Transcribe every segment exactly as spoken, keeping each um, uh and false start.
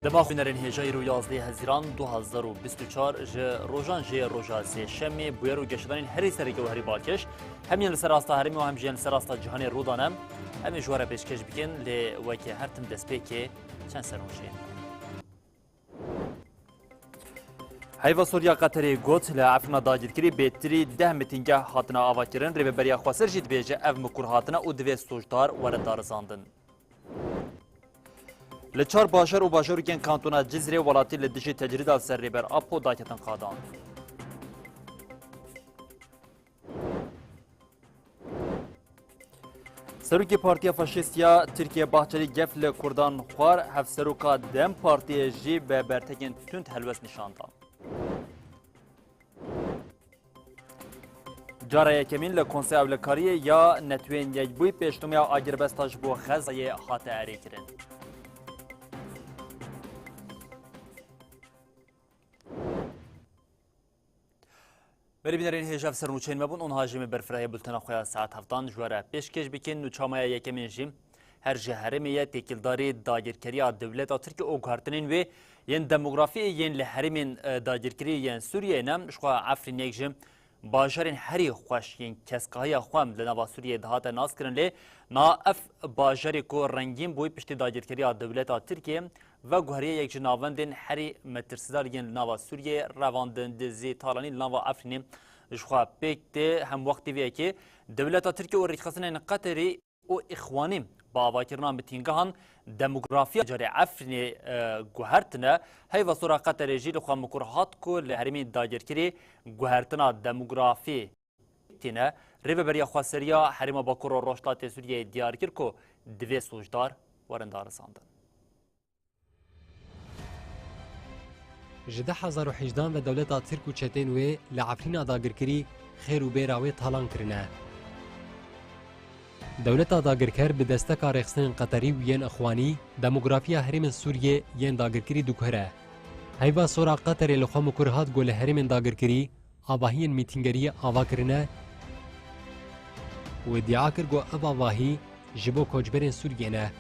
Dema xwînerên hêja îro yazdeh Hezîran du hazar û bîst û çar ji rojan jê roja sêşemê bûyer û geşedanên herî sereke û herî balkêş hem yên li ser asta herêmê û hem jî yên li ser asta cîhanê rû dane. Em ê ji we re pêşkêş bikin, lê weke her tim destpêkê çend serûnşên. Heyva Sûriya Qeterê got, li Efrîna dagirkirî bêtirî deh mitînge hatine avakirin, rêveberiya xweser jî dibêje ev mikur hatine û divê sûcdar werin darizandin. Li çar bajar û bajarokên kantona Cizrê welatî li dijî tecrîda li ser Rêber Apo daketin qadan. Serokê Partiya Faşîst ya Tirkiye Bahçelî gef li Kurdan xwar, hevseroka DEM Partiyê jî bi bertekên tund helwest nîşan da. Cara yekemîn li Konseya Ewlekariyê ya Neteweyên Yekbûyî pêşnûmeya agirbesta ji bo Xezayê hate erêkirin. Berî bînerên hêja, ev ser nûçeyên me bûn. Û niha jî me berfirehê bultena xwe ya saet heftan ji we re pêşkêş bikin. Nûçeya me ya yekemîn jî her ji herêmê ye, têkildarî dagirkeriya dewleta Tirkiyê û guhertinên wê yên demografî yên li herêmên, e, dagirkirî yên Sûriyeyê ne. Ji xwe Efrîn yek ji bajarên herî xweş yên keskahiya xwe li nava Sûriyeyê dihate naskirin, lê niha ev bajarê ku rengîn bûyî piştî dagirkeriya dewleta Tirkiyê veguheriye yek ji navendên herî metirsîdar yên li nava Sûriyeyê revandin dizî talanî li nava Efrînê ji xwe pêk tê. Hemwext T V'yekê dewleta Tirkiyê û rêkxistinên Qeterî û Îxwanî bi avakirina mitîngehan demografiya bajarê Efrînê, e, guhertine. Heyva Sora Qeterê jî li xwe mikur hat ku li herêmên dagirkirî guhertina demografî tîne. Rêveberiya Xweseriya Herêma Bakur û Rojhilatê Sûriyeyê diyar kir ku divê sûcdar werin darizandin. Ji du hezar û hejdehan ve dewleta Tirk û çetên wê li Efrîna dagirkirî xêr û bêra wê talan kirine. Dewleta dagirker bi desteka rêxistinên Qeterî û yên Ixwanî demografiya herêmên Sûriyê yên dagirkirî diguhere. Heyva Sora Qeterê li xwe mikur hat ku li herêmên dagirkirî avahiyên mîtîngeriyê ava kirine û îdia kir ku ev avahî ji bo koçberên Sûriyê ne.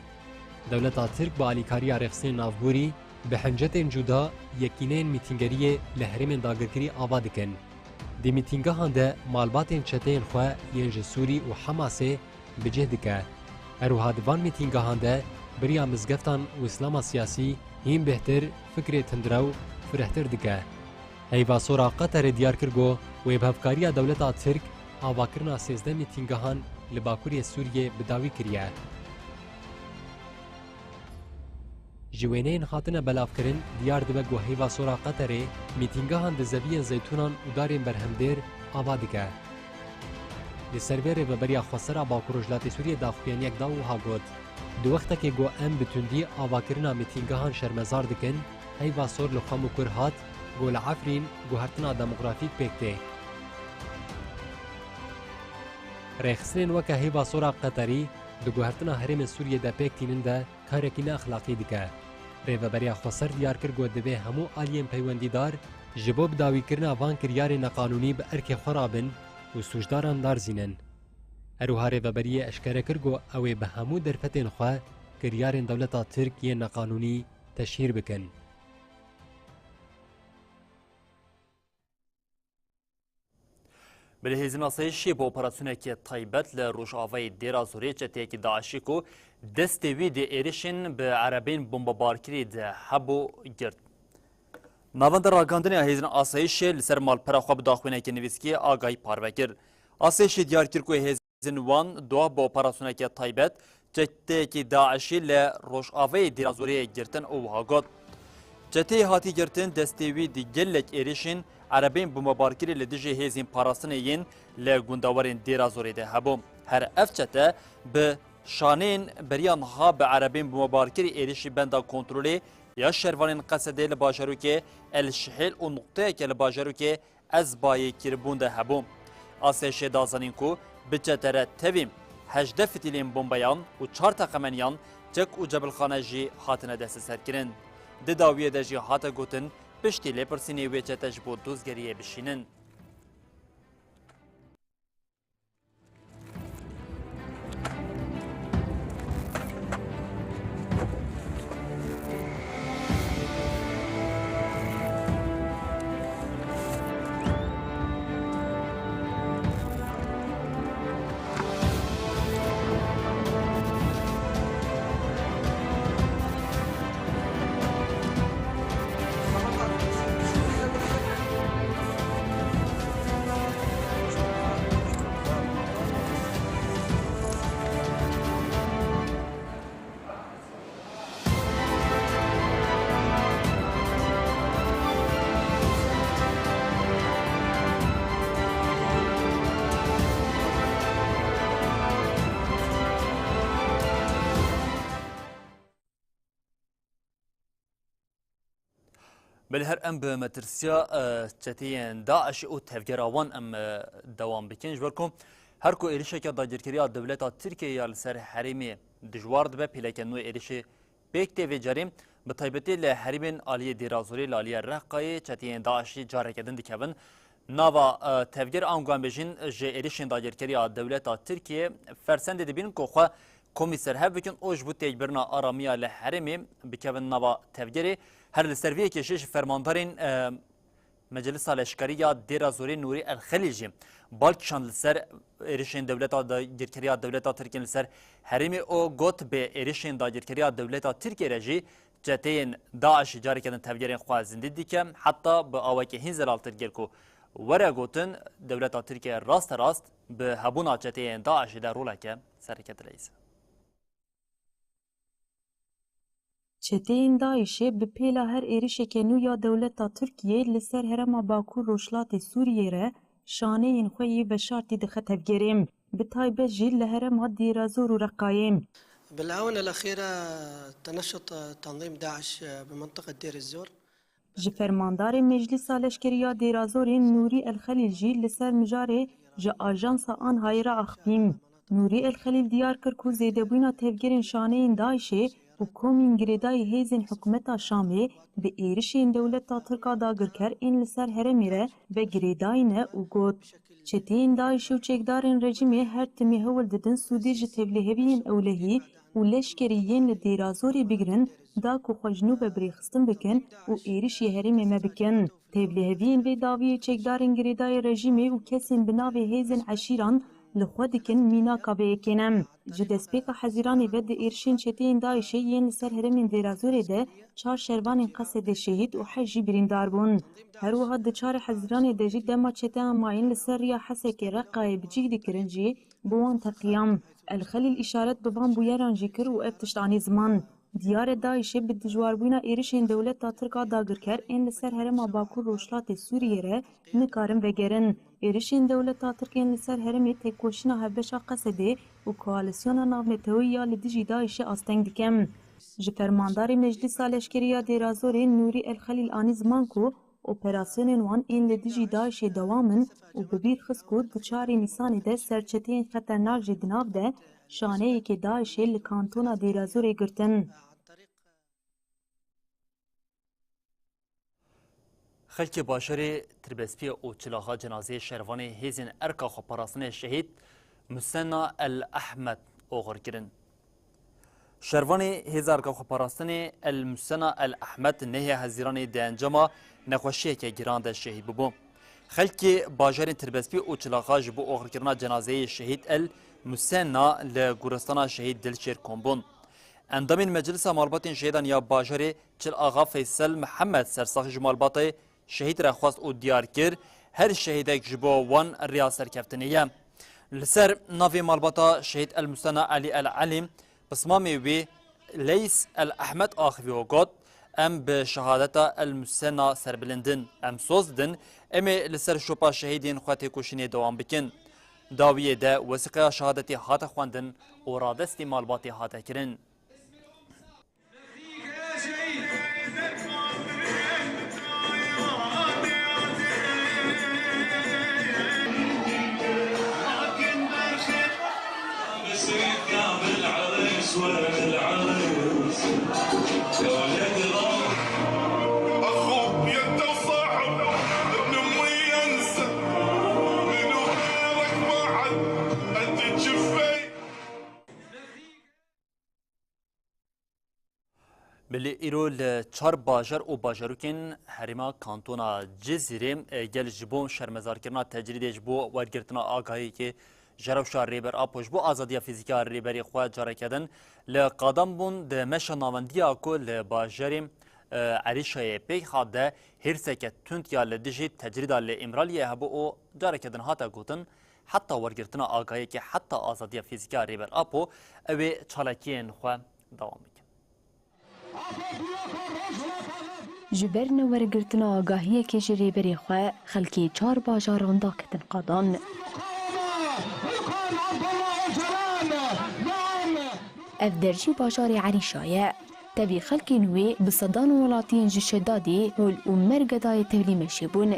Dewleta Tirk bi alîkariya rêxistinên navborî bi hincetên cuda yekîneyên mîtîngeriyê li herêmên dagirkirî ava dikin. Di mîtîngehan de malbatên çeteyên xwe yên ji Sûrî û Hemasê bi cih dike. Her wiha di van mîtîngehan de biriya mizgeftan û îslama siyasî hîn bêhtir, fikrê tundrew firehtir dike. Heyva Sora Qeterê diyar kir ku wê bi hevkariya dewleta Tirk avakirina sêzdeh mîtîngehan li bakurê Sûriyê bi dawî kiriye. Ji wêneyên hatine belavkirin diyar dibe ku Heyva Sora Qeterê mîtîngehan di zeviyên zeytûnan û darên berhemdêr ava dike. Li ser vê rêveberiya Xwesera Bakur Rojhilatê Sûriyê daxuyaniyek da û wiha got, Di wextekê ku em bi tundî avakirina mîtîngehan şermezar dikin, Heyva Sor li xwe mikur hat ku li Efrîn guhertina demografîk pêk tê. Rêxistinên weke Heyva Sora Qeterî di guhertina herêmên Sûriyê de pêk tînin de karekî neexlaqî dike. Rêveberiya Xweser diyar kir ku divê hemû aliyên peywendîdar ji bo bidawîkirina van kiryarên neqanûnî bi erkê xwe rabin û sûcdaran darizînin. Her wiha rêveberiyê eşkere kir ku ew ê bi hemû derfetên xwe kiryarên dewleta Tirk yên neqanûnî teşhîr bikin. Bi hêzên asayişê bi operasyoneke taybet li rojavayê Dêra Zorê çeteyekî DAIŞî ku destê wî di êrişên bi erebeyên bombebarkirî de hebû girt. Navenda ragihandinê ya hêzên asayişê li ser malpera xwe bi daxuyaneke nivîskî agahî parve kir. Asayişê diyar kir ku hêzên wan doh bi operasyoneke taybet çeteyekî DAIŞî li rojavayê Dêra Zorê girtin û wiha got, Çeteyê hatî girtin destê wî di gelek êrişên erebeyên bombebarkirî li dijî hêzên parastinê yên li gundewarên Dêra Zorê de hebû. Her ev çete bi şaneyên beriya niha bi erebeyên bombebarkirî êrişî benda kontrolê ya şervanên Qesedê li bajarokê El Şihêl û nuqteyeke li bajarokê Ezbayê kiribûn de hebû. Asayişê da zanîn ku bi çete re tevî hejdeh fitîlên bombeyan û çar teqemeniyan çek û cebilxane jî hatine desteserkirin. Di dawiyê de jî hate gotin, piştî lêpirsînê wê çete ji bo dozgeriyê bişînin. Belê her em bi metirsiya, e, çeteyên DAIŞ û tevgera wan em, e, dewam bikin. Ji ber ku her ku êrişeke dagirkeriya dewleta Tirkiyê ya li ser herêmê dijwar dibe, pêleke nû êrişê pêk tê. Vê carê bi taybetî li herêmên aliyê Dêrazorê, li aliyê Reqayê çeteyên DAIŞ'î careke din dikevin nava, e, tevger, ango em bêjin ji êrişên dagirkeriya dewleta Tirkiyê fersendê dibînin ku xwe komî ser hev bikin û ji bo têkbirina aramiya li herêmê bikevin nava tevgerê. Her li ser vê yekê jî ji fermandarên, e, Meclisa Leşkerî ya Dêra Zorê Nûrî El Xelîl jî bal kişand li ser êrişên dewleta da-, girkeriya dewleta Tirkiyê li ser herêmê û got, bi êrişên dagirkeriya dewleta Tirkiyê re jî çeteyên DAIŞ'î careke din tevgerên xwe zindî dike. Heta bi awekî hîn zelaltir kir ku were gotin, dewleta Tirkiye rasterast bi hebûna çeteyên DAIŞ'ê de roleke sereke dileyîze. Çeteyên DAIŞ'ê bi pêla her êrişeke nû ya dewleta Tirkiyê li ser herêma Bakur Rojhilatê Sûriyê re şaneyên xwe yê veşartî dixe tevgerê, bi taybet jî li herêma Dêrazor û Reqayê. بالآونة الأخيرة تنشط تنظيم داعش بمنطقة دير الزور. Ji fermandarê Meclisa Leşkerî ya Dêrazorê Nûrî El Xelîl jî li ser mijarê ji ajansa Anhayê re axivî. Nûrî El Xelîl diyar kir ku zêdebûna tevgerên şaneyên DAIŞ'ê û komên girêdayî hêzên hikûmeta Şamê bi êrişên dewleta Tirk a dagirker ên li ser herêmê re ve girêdayî ne û got, çeteyên DAIŞ'ê û çekdarên rejîmê her timî hewl didin sûdê ji tevliheviyên ewlehî û leşkerî yên li Dêrazorê bigirin, da ku xwe ji nû ve birêxistin bikin û êrişî herêmê me bikin. Tevliheviyên vê dawiyê çekdarên girêdayî rejîmê û kesên bi navê hêzên eşîran li xwe dikin mînaka vê yekê ne. Ji destpêka Hezîranê ve di êrişên çeteyên DAIŞ'ê yên li ser herêmên Dêrazorê de çar şervanên Qesedê şehîd û heşt jî birîndar bûn. Her wiha di çarê Hezîranê de jî dema çeteyan mayîn li ser riya Hesekê Reqayê bi cih dikirin jî bi wan teqiyan. El Xelîl îşaret bi van bûyeran jî kir û ev tişt anî ziman. Diyar e DAIŞ'ê bi dijwarbûna êrişên dewleta Tirk a dagirker ên li ser herêma Bakur Rojhilatê Sûriyê re nikarin vegerin. Êrişên dewleta Tirk ên li ser herêmê têkoşîna hevbeşa Qesedê û koalîsyona navneteweyî ya li dijî DAIŞ'ê asteng dike. Ji fermandarê Meclisa Leşkerî ya Dêrazorê Nûrî El Xelîl anî ziman ku operasyonên wan ên li dijî DAIŞ'ê dewam in û bi bîr xist ku di çarê Nîsanê de ser çeteyên xeternak jî di nav de şaneyekê DAIŞ'ê li kantona Dêrazorê girtin. Xelkê bajarê Tirbespiyê û Çilaxa cenazeyê şervanê hêzên erka xweparastinê şehîd Musenna El Ehmed oxir kirin. Şervanê hêza erka xweparastinê El Musenna El Ehmed nehê Hezîranê di encama nexweşiyeke giran de şehîd bûbû. Xelkê bajarên Tirbespî û Çilaxa ji bo oxirkirina cenazeyê şehîd El Musenna li goristana şehîd Dilşêr kom bûn. Endamên Meclisa Malbatên Şehîdan ya bajarê Çil Axa Feysel Mihemed sersaxî ji malbatê şehîd re xwest û diyar kir, her şehîdek ji bo wan riya serkeftinê ye. Li ser navê malbata şehîd El Musenna Elî El Elî, pismamê wî Leys El Ehmed axivî û got, em bi şehadeta El Musenna serbilind in, em soz didin, em ê li ser şopa şehîdên xwe têkoşînê dewam bikin. Dawiyê de wesîqeya şehadetê hate xwendin û radestî malbatê hate kirin. أخوك يا أنت وصاحب ابن أمي أنسى، من غيرك ما عاد أنت تشفي. Belê îro li çar bajar û bajarokên herêma kantona Cizîrê, e, gel ji bo şermezarkirina tecrîdê ji bo wergirtina agahiyekê ji rewşa Rêber Apo ji bo azadiya fîzîkî ya rêberê xwe careke din li qadan bûn. Di meşa navendiya ku li bajarê, e, Erîşayê pêk hat de hêrseke tund ya li dijî tecrîda li Îmraliyê hebû û careke din hate gotin, heta wergirtina agahiyekê heta azadiya fîzîkî ya Rêber Apo, ew ê çalakiyên xwe dewam bikin. Ji ber newergirtina agahiyekê ji rêberê xwe, xelkê çar bajaran daketin qadan. Ev der jî bajarê Erîşa ye. Tevî xelkên wê bi sedan welatiyên ji Şedadê, Hol û Mergedayê tevlî meşê bûn.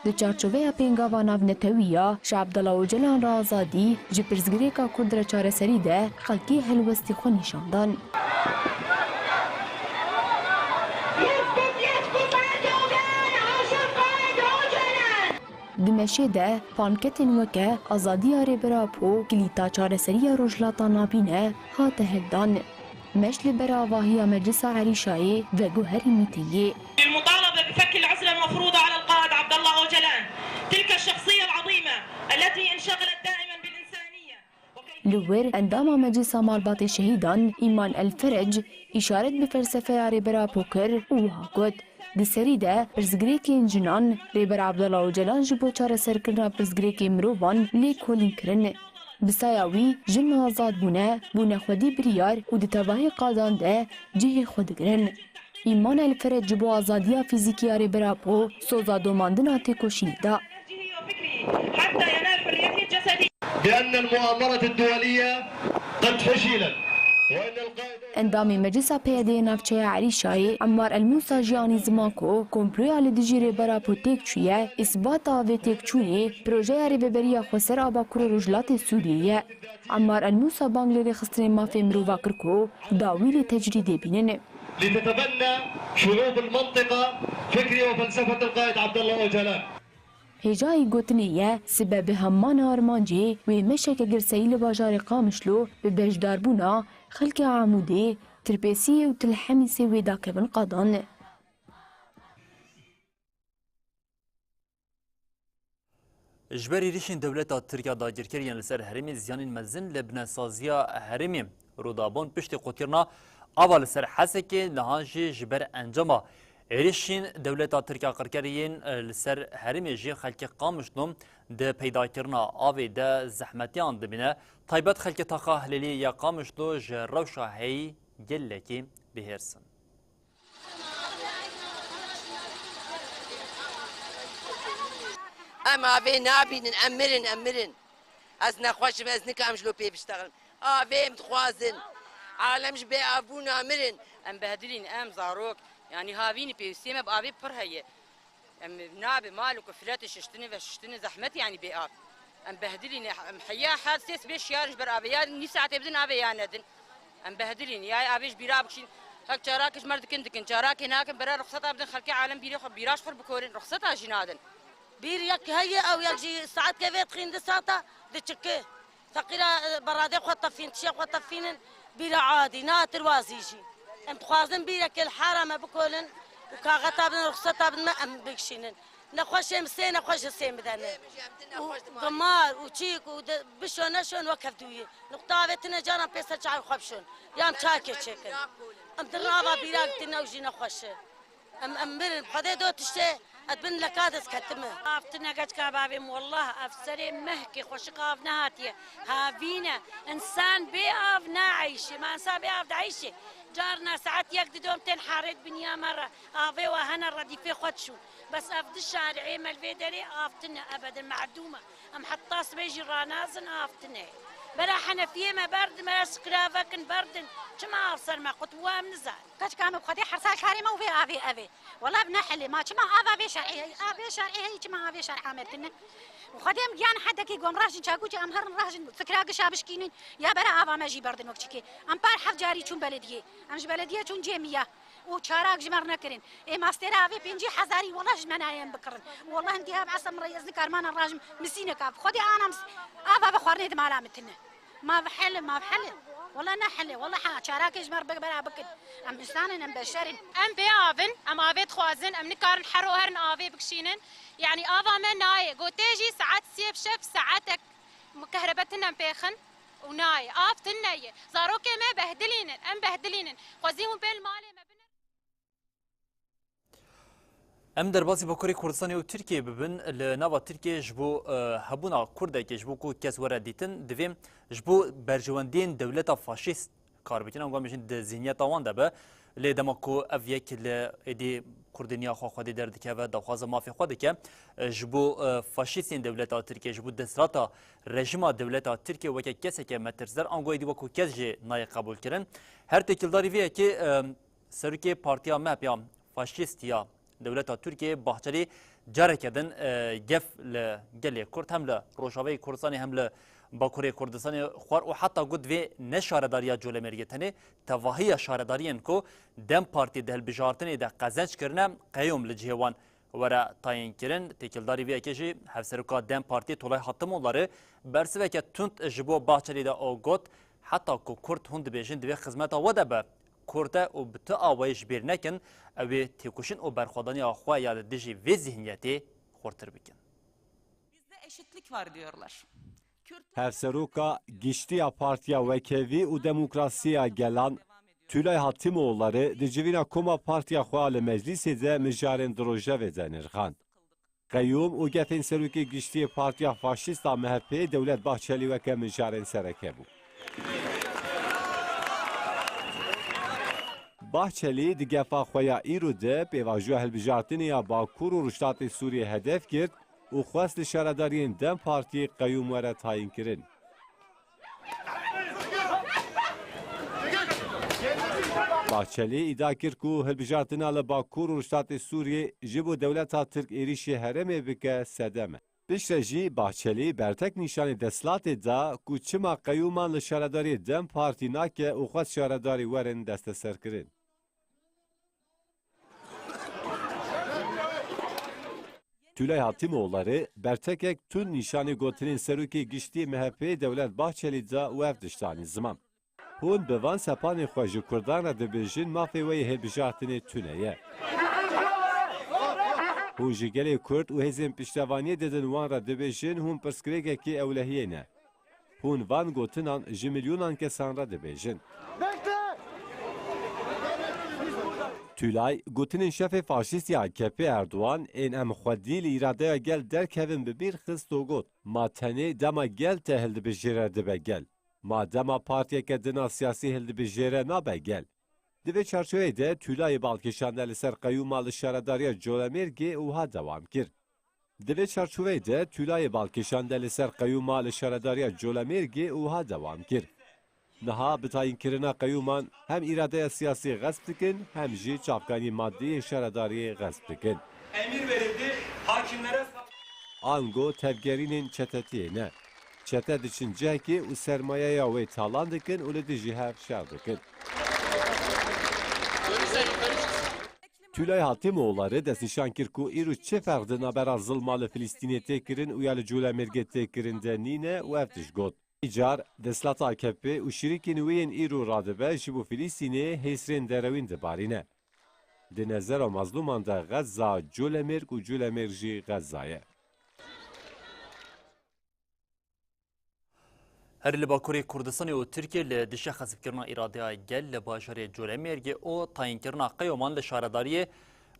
Di çarçoveya pêngava navnetewî ya ji Abdullah Ocalan re azadî, ji pirsgirêka Kurd re çareserî de xelkê helwestî xwe nîşan dan. Di meşê de panketên weke azadiya Rêber Apo, kilîta çareseriya Rojhilata Navîn e, hate hevdan. Meş li ber avahiya Meclisa Erîşayê veguherî mîtingê. للمطالبة بفك العزلة المفروضة على القائد عبد الله أوجلان، تلك الشخصية العظيمة التي انشغلت دائما بالإنسانية. Li wir endama Meclisa Malbatê Şehîdan Îman El Ferec îşaret bi felsefeya Rêber Apo kir û wiha got, di serî de pirsgirêkên jinan Rêber Abdullah Ocalan ji bo çareserkirina pirsgirêkên mirovan lê kolîn kirin. Bi saya wî, jin azad bûne, bûne xwedî biryar û di tevahî qadan de cihê xwe digirin. Îman El Ferec ji bo azadiya fîzîkî ya Rêber Apo soza domandina têkoşînê da. بأن المؤامرة الدولية قد فشلت، وأن القائد Endamê Meclisa P Y D'yê Navçeya Erîşayê Emmar El Mûsa jî anî ziman ku komploya li dijî Rêber Apo têk çûye, îsbata vê têkçûnê projeya Rêveberiya Xweser a Bakur û Rojhilatê Sûriyê ye. Emmar El Mûsa bang li rêxistinên mafê mirova kir ku dawî li tecrîdê bînin. لتتبنى شعوب المنطقة فكر وفلسفة القائد عبد الله أوجلان. Hêjayî gotinê ye, sibe bi hemana armancê wê meşeke girseyî li bajarê Qamişlo bi beşdarbûna xelkê Amûdê, Tirpêsiyê û Til Hemîsê wê dakevin qadan. Ji ber êrîşên dewleta Tirk ya dagirker yên li ser herêmê ziyanên mezin li binesaziya herêmê rû dabûn. Piştî qutirina ava li ser Hesekê, niha jî ji ber encama êrîşên dewleta Tirk ya qirker yên li ser herêmê jî xelkê Qamişlo di peydakirina avê de zehmetiyan dibîne. Taybet xelkê taxa Hilêliyê ya Qamişlo ji rewşa heyî gelekî bihêrs in. Em avê nabînin, em mirin, em mirin. Ez nexweş im, ez nikarim ji lo pê biştexlim. Avê em dixwazin. Alem ji bê avbûna mirin. Em behdilîn, em zarok. Yanî havînî pêwîstiyê me bi avê pir heye. Em nabe mal û kufletê şiştinê ve şiştinê zehmet yanî bê av. Em behdilîne, em heya hal sê sibê şiyar ji ber avê ya nîv saetê bidin avê ya nedin. Em behdilîne, ya avê ji bîra bikişîn. Hek çarakê ji mer dikin dikin, çarakê nakin, bera ruxseta bidin xelkê alem bîrê xwe, bîra ji xwe bikorin, ruxseta jî nadin. Bîr yek heye ew yek jî saet kevê dixîn di saeta diçike. Feqîra, e, beradê xwe tefîn, tişê xwe tefînin, bîra adî, na tir wazî jî. Em dixwazin bîrekê li hara me bikolin û kaxeta bidin, ruxseta bidin me, em bikişînin. Nexweşê em sê nexweş ji sê bidene. Û bimar û çîk û de, bişon neşon wek hevdûyî. Nuqta avê tine caran pê ser çavê xwe bişon. Ya em çakê çêkin. Em di rava bîra tine ew jî nexweş e. Em, em mirin, Xwedê do tiştê, ez bin leka dest ketime. Av tine geçka bavê min, wallah, ev serê mehkê xweşik av nehatiye. Havîne, insan bê av naeyşê, ma insan bê av dieyşê. Carna saet yek didom tên harêt biniya me re, avê wa hene redîfê xwe dişûn. Bes ev di şariê me li vê derê av tine, ebedin medûm e. Em heta sibê jî ranazin, av tine. Bera henefiyê me berdin, bera sikira vekin berdin. Çima av ser me qut bû em nizanin. Keçika me bi Xwedê her sal karê me û vê avê ev ê. Wela bi ne hilê ma çima ava vê şer'ê heyî, avê şer'ê heyî çima avê şer'a me tine. Bi Xwedê em giyan hedekî gom rajin çakûçê em herin rajin fikra gişa bişkînin ya bera ava me jî berdin wek çikê. Em par heft carî çûn belediyê. Em ji belediyê çûn cêmiya. û çarak ji me re nekirin. Ê mastera avê pêncî hezarî wela ji me nayên bikirin. Wela hindî hev esem re ez nikarim ana rajim misîneka. Xwedê ana mis-, ava vexwarnê di mala min tine. Ma vehele, ma vehele. Wela nehele. Wela ha çarakê ji me re bera bikin. Em însan in, em beşer in. Em bê av in, em avê dixwazin, em nikarin hero herin avê bikişînin. Yanî ava me nayê. Gotê jî saet sê bi şev saetek Kehrebe tune em pêxin û nayê. Av tune ye. Zarokê me behdilînin, em behdilînin. Xwezî hûn bên li malê me bine. Em derbasî Bakurê Kurdistanê û Tirkiyê bibin, li nava Tirkiyê ji bo, e, hebûna Kurdekê, ji bo ku kes were dîtin, divê ji bo berjewendiyên dewleta faşîst kar bikin. Em wan bêjin di zihniyeta wan de be. Lê dema ku ev yek li êdî kurdîniya xwe xwedî derdikeve, daxwaza mafê xwe dike, e, ji bo, e, faşîstên dewleta Tirkiyê, ji bo desthilata rejîma dewleta Tirkiyê weke keseke metirsder, ango êdî wekû kes jî nayê qebûlkirin. Her têkildarî vê yekê, e, serokê partiya MHP ya faşîst ya dewleta Tirkiyê Bahçelî careke din, e, gef li gelê Kurd hem li Rojavayê Kurdistanê hem li Bakurê Kurdistanê xwar û heta got vê ne şaredariya Colemêrgê tenê tevahiya şaredariyên ku DEM Partî di hilbijartinê de qezenc kirine, qeyûm li cihê wan were tayînkirin. Têkildarî vê yekê jî Hevseroka DEM Partî Tulay Hatimoğulları bersiveke tund ji bo Bahçelî de û got, heta ku Kurd hûn dibêjin divê xizmeta we de be, Kurd e û bi tu awayî ji bîr nekin, ew ê têkoşîn û berxwedaniya xwe ya li dijî vê zihniyetê xurtir bikin. Bizde eşitlik var diyorlar. Kürtler Hevseroka Giştî ya Partiya Wekevî û Demokrasiya Gelan, Tülay Hatimoğulları, di civîna koma partiya xwe ya li meclîsê de mijarên di rojevê de nirxand. Qeyûm û gefên serokê giştî yê Partiya Faşîst a MHP'ê Dewlet Bahçelî weke mijarên sereke bû. Bahçelî di gefa xwe ya îro de pêvajoya hilbijartinê ya Bakur û Rojhilatê Sûriyê hedef girt û xwest li şaredariyên DEM Partî qeyûm were tayînkirin. Bahçelî îdia kir ku hilbijartina li Bakur û Rojhilatê Sûriyê ji bo dewleta Tirk êrîşî herêmê bike sedem e. Piştre jî Bahçelî bertek nîşanî desthilatê da ku çima qeyûman li şaredariyê DEM Partî nake û xwest şaredarî werin desteserkirin. Tülay Hatimoğulları bertekek tund nîşanî gotinên serokê giştî MHP'ê Dewlet Bahçelî da û ev tişt anî ziman. Hûn bi van sepanê xwe ji Kurdan re dibêjin mafê we yê hilbijartinê tune ye. Hûn ji gelê Kurd û hêzên piştevaniyê didin wan re dibêjin hûn pirsgirêkekî ewlehiyê ne. Hûn van gotinan ji milyonan kesan re dibêjin. Tülay, gotinên şefê faşîst ya A K P Erdogan, ên em xwedî li îradeya gel derkevin bi bîr xist û got, ma tenê dema gel te hildibijêre dibe gel. Ma dema partiyeke din a siyasî hildibijêre nabe gel. Di vê çarçoveyê de Tülayê bal kişande li ser qeyûma li şaredariya Colemêrgê û wiha dewam kir. Di vê çarçoveyê de Tülayê bal kişande li ser qeyûma li şaredariya Colemêrgê û wiha dewam kir. Niha bi tayînkirina qeyûman hem îradeya siyasî xesp dikin, hem jî çavkanî madî yê şaredariyê xesp dikin. Emir verildi, hakimlere sa- Ango tevgerînên çetetiyê ne. Çete diçin cihekê û sermayeya wê talan dikin û li dijî hev şer dikin. Tülay Hatimoğulları destnîşan kir ku îro çi ferq di navbera zilma li Filistînê tê kirin û ya li Colemêrgê tê kirin de nîne û ev tişt got, Îcar desthilata A K P û şirîkên wê yên îro radibe ji bo Filistînê hêsrên derewîn dibarîne. Di nezera mazlûman de Xezza Colemêrg û Colemêrg jî Xezza ye. Herî li Bakurê Kurdistanê û Tirkiyê li dijî xesibkirina îradeya gel li bajarê Colemêrgê û tayînkirina qeyûman li şaredariyê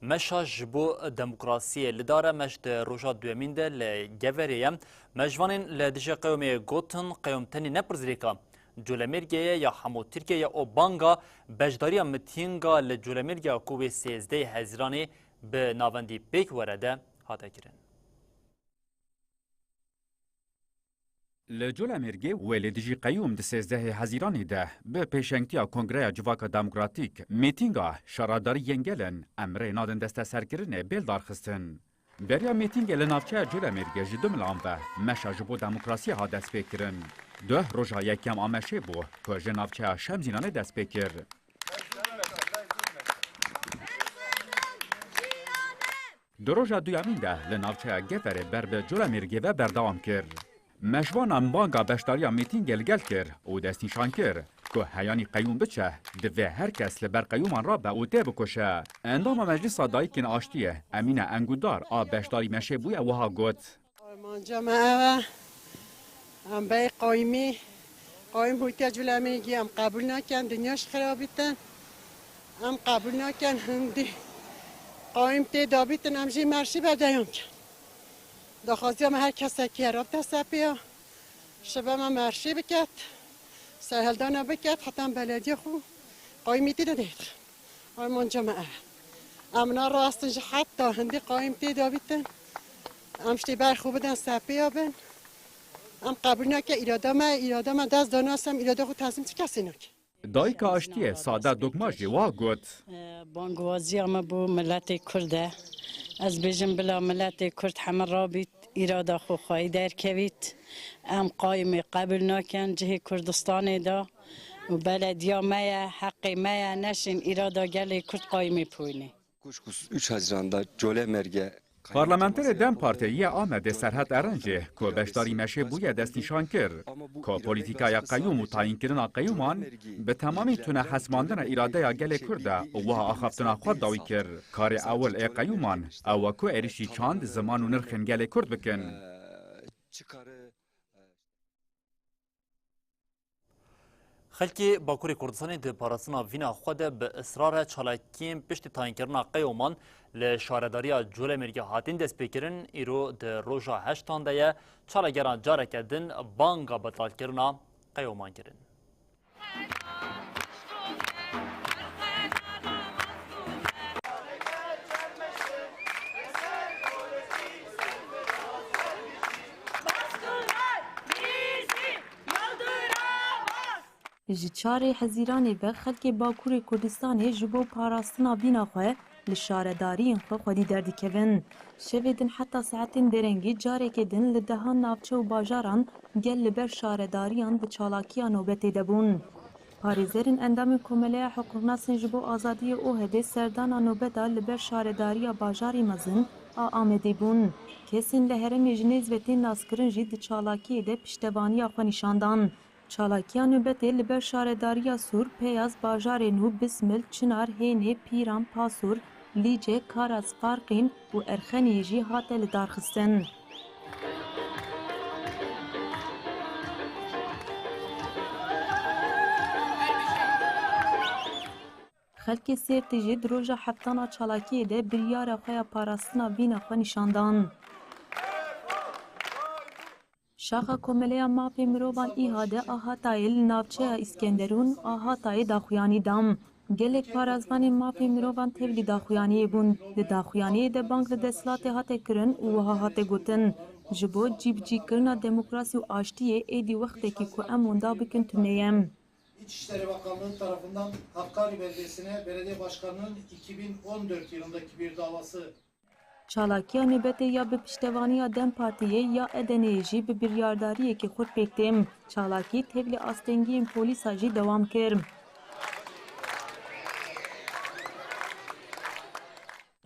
Meşa ji bo demokrasiyê li dar e. Meş di roja duyemîn de li Geverê ye. Mejvanên li dijî qeyûmê gotin, qeyûm tenê ne pirsgirêka Colemêrgê ye ya hemû Tirkiyê ye û banga beşdariya mitînga li Colemêrgê ya ku wê sêzdehê Hezîranê bi navendî pêk were de hate kirin. Li Colemêrgê wê li dijî qeyûm di sêzdehê Hezîranê de bi pêşengtiya Kongreya Civaka Demokratîk mîtînga şaredarî yên gel in, em rê nadin desteserkirinê bê lidarxistin. Beriya mîtîngê li navçeya Colemêrgê ji du milan ve Meşa ji bo Demokrasiyê hat destpêkirin. Duh roja yekem a Meşê bû ku ji navçeya Şemzînanê dest pê kir. Di roja duyemîn de li navçeya Geverê ber bi Colemêrgê ve berdewam kir. Mejvanan banga beşdariya mîtîngê li gel kir û destnîşan kir ku heyanî qeyûm biçe, divê her kes li ber qeyûman rabe û têbikoşe. Endama Meclisa Dayikên Aştiyê Emîne Engudar a beşdarî Meşê bûye wiha got. Armanca me ev e. Em bey qayîmî, qayîm hûtiya Culemêrgê em qebûl nakin, dinya ji xirabîtin. Em qebûl nakin hindî qayîm tê dabîtin, em jî merşî berdewam kin. Daxwaziya me her kesekî ye, rabite ser pê ya. Şibe me merşî biket, serhildana biket, heta em belediye xwe qayîmîtî de dêt. Armanca me ev e. Em narazîn ji heta hindî qayim tê de bîtin. Em ji tê ber xwe bidin sepiya bin. Em qebûl nake îrada me, îrada me dest da nas em îrada xwe teslim ti kesê nake. Dayika Aştiyê Sade Dokma jî wa got. Bangwaziya me bo miletê Kurd e. Ez bêjim bila miletê Kurd heme rabît îrada xwe xweyî derkevît. Em qayimê qebûl nakin cihê Kurdistanê de û belediya me ye, heqê me ye, neşên îrada gelê Kurd qayimê bibînê. Kuşkusuz üç Haziran'da Colemêrgê Parlamenterê DEM Partiyê yê Amedê Serhat Eren jî ku beşdarî meşê bûye destnîşan kir ku polîtîkaya qeyûm û tayînkirina qeyûman bi temamî tune hesmandina îradeya gelê Kurd e û wiha axaftina xwe dawî kir, karê ewil ê qeyûman ew e ku êrişî çand, ziman û nirxên gelê Kurd bikin. Xelkê Bakurê Kurdistanê di parastina vîna xwe de bi israr e çalakiyên piştî tayînkirina qeyûman li şaredariya Colemêrgê hatin destpêkirin, îro di roja heştan de ye, çalakgeran careke din banga betalkirina qeyûman kirin. Ji çarê Hezîranê ve xelkê Bakurê Kurdistanê ji bo parastina vîna xwe li şaredariyên xwe xwedî derdikevin. Şevê din heta saetên derengî careke din li dehan navçe û bajaran gel li ber şaredariyan di çalakiya nobetê de bûn. Parêzerên endamên Komeleya Hiqûqnasên ji bo Azadiyê OHDê serdana nobeta li ber şaredariya bajarê mezin a Amedê bûn. Kesên li herêmê ji nêz ve tên naskirin jî di çalakiyê de piştevaniya xwe nîşan dan. Çalakiya nobetê li ber şaredariya Sûr, Peyaz, bajarê nû, Bismil, Çinar, Hênê, Pîran, Pasûr, Lîce, Karas, Farqîn û Erxeniyê jî hate lidarxistin. Xelkê Sêrtê jî di roja heftan a çalakiyê de biryara xwe ya parastina vîna xwe nîşan dan. Şaxa Komeleya Mafê Mirovan ÎHD a Hatayê li navçeya Îskenderûn a Hatayê daxuyanî dan. Gelek parêzvanên mafê mirovan tevlî daxuyaniyê bûn. Di daxuyaniyê de bang li desthilatê hate kirin û wiha hate gotin, ji bo cîbicîkirina demokrasî û aştiyê êdî wextekî ku em wenda bikin tune ye. İçişleri Bakanlığı tarafından Hakkari Belediyesi'ne belediye başkanının iki bin on dört yılındaki bir davası. Çalakiya nobetê ya bi piştevaniya DEM Partiyê ya Edeneyê jî bi biryardariyekî xurt pêk têm. Çalakî tevlî astengiyên polîsa jî dewam kir.